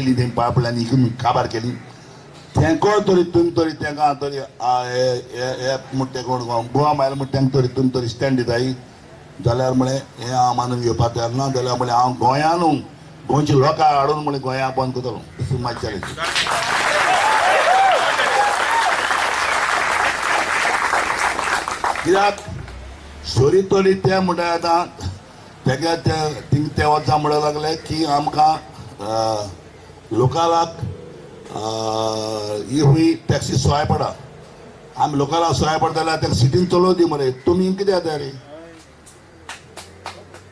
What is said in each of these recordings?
केली तेणी पांय पडले आनी इकून काबार केली. तेंको तरी तुमी तरी तेंकां तरी हे म्हण ते कोण गोवा मायल म्हण तेंका तरी तुमी तरी स्टँड दिताय जाल्यार म्हळें हें हांव मानून घेवपाक तयार ना. जाल्यार म्हळें हांव गोंयानू गोंयच्या लोकांक हाडून म्हळें गोंया बंद करतलो. This is my challenge. कित्याक सरी तरी ते म्हणटा आतां तेगे ते थिंग ते वचा म्हणूंक लागले की आमकां लोकालाक ही हुंय टॅक्सी सोय पडा, आमी लोकालाक सोय पडटा जाल्यार तेका सिटीन चलोव दी मरे, तुमी कितें जाता रे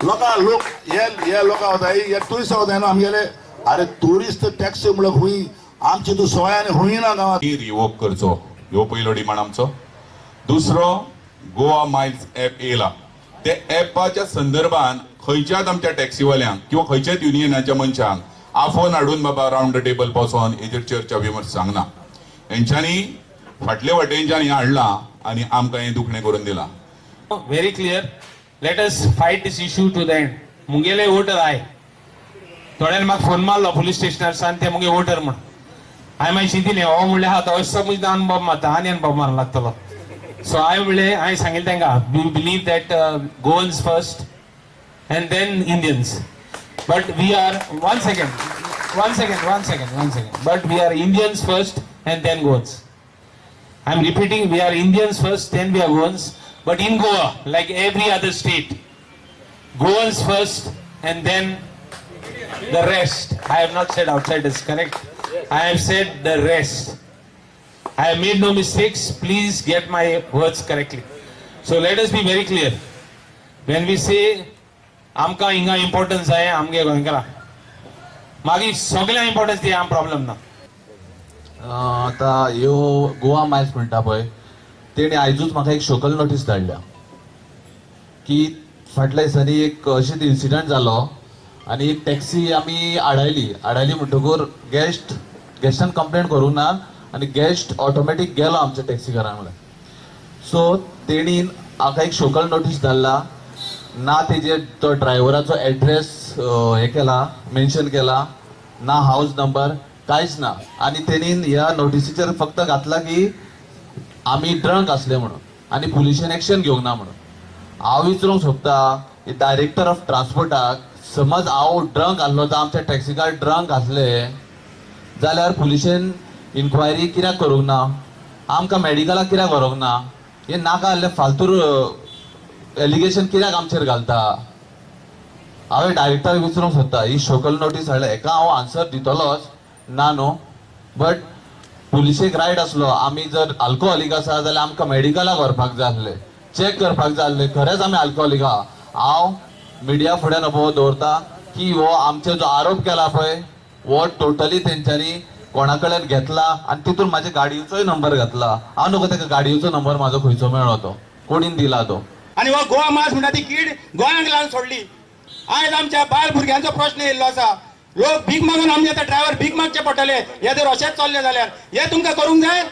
लोकां लोक हे हे लोकां वताय हे टुरिस्ट वताय न्हू आमगेले. आरे टुरिस्ट टॅक्सी म्हणल्यार खूंय आमची तूं सोय आनी खूंय ना गांवांत. रिवोक करचो ह्यो पयलो डिमांड आमचो. दुसरो, गोवा मायल्स एप येयला ते एपाच्या संदर्भान खंयच्याच आमच्या टॅक्सीवाल्यांक किंवा खंयच्याच युनियनाच्या मनशांक आफोवन हाडून बाबा रावंड the table बसोन हेजेर चर्चा विमर्श सांगना. हेंच्यांनी फाटले वाटेनच्यान हें हाडलां आनी आमकां हें दुखणें करून दिलां. Very clear. Let us fight this issue to the end. मुगेले वोटर I थोड्यान म्हाका फोन मारलो पुलीस स्टेशनार सान ते मुगे वोटर म्हण. हांवें मागीर चिंतिलें हो म्हणलें आहा तो असो म्हजे अनुभव मारता आनी अनुभव मारूंक लागतलो. सो हांवें म्हणलें, हांवें सांगिल्लें तांकां, we believe that Goans first and then Indians, but we are, one second, one second, one second, one second, but we are Indians first and then Goans. I am repeating, we are Indians first, then we are Goans. But in Goa, like every other state, Goans first and then the rest. I have not said outsiders, correct? I have said the rest. I have made no mistakes. Please get my words correctly. So let us be very clear. When we say आमकां हिंगा importance आहे आमगे गोंयकारां, मागीर सगळ्यांक importance दी, आम problem ना. आतां ह्यो गोवा मायल्स म्हणटा पळय, तेणी आयजूच म्हाका एक शोकॉज नोटीस धाडल्या की फाटल्या दिसांनी एक अशेंच इन्सिडंट जालो आनी एक टॅक्सी आमी आडायली. आडायली म्हणटकूर गेस्टान कंप्लेन करूंक ना आनी गेस्ट ऑटोमॅटीक गेलो आमच्या टॅक्सीकारां कडेन. सो तेणी म्हाका एक शोकॉज नोटीस धाडला ना, तेजेर तो ड्रायव्हराचो एड्रेस हे केला, मेन्शन केला ना, हावज नंबर कांयच ना. आनी तेणी ह्या नोटिसीचेर फक्त घातला की आमी ड्रंक आसले म्हणून आनी पुलिशेन एक्शन घेवंक ना म्हणून. हांव विचारूंक सोदता डायरेक्टर ऑफ ट्रान्सपोर्टाक, समज हांव ड्रंक आसलो जावं आमच्या टॅक्सीकार ड्रंक आसले जाल्यार पुलिशेन इन्क्वायरी कित्याक करूंक ना? आमकां मेडिकलाक कित्याक व्हरूंक ना? हे नाका आसले फालतूर एलिगेशन कित्याक आमचेर घालता? हांवें डायरेक्टराक विचारूंक सोदता, ही शोकॉज नोटीस हाडल्या हेका हांव आन्सर दितलोच ना न्हू, बट पुलिशेक रायट आसलो आमी जर अल्कोहोलीक आसा जाल्यार आमकां मेडिकलाक व्हरपाक जाय आसलें, चॅक करपाक जाय आसलें खरेंच आमी अल्कोहोलीक आहा. हांव मिडिया फुड्यान उबो दवरता की हो आमचेर जो आरोप केला पळय हो टोटली तेंच्यांनी कोणा कडेन घेतला आनी तितून म्हाज्या गाडयेचोय नंबर घातला. हांव नको तेका गाडयेचो नंबर म्हाजो खंयचो मेळ्ळो, तो कोणीन दिला तो. आनी हो गोवा मास म्हणटा ती कीड गोंयांक लावन सोडली. आयज आमच्या बायल भुरग्यांचो प्रश्न येयल्लो आसा. लोक भीक मागून, आमचे आतां ड्रायव्हर भीक मागचे पडटले हे जर अशेंच चल्ले जाल्यार. हे तुमकां करूंक जाय?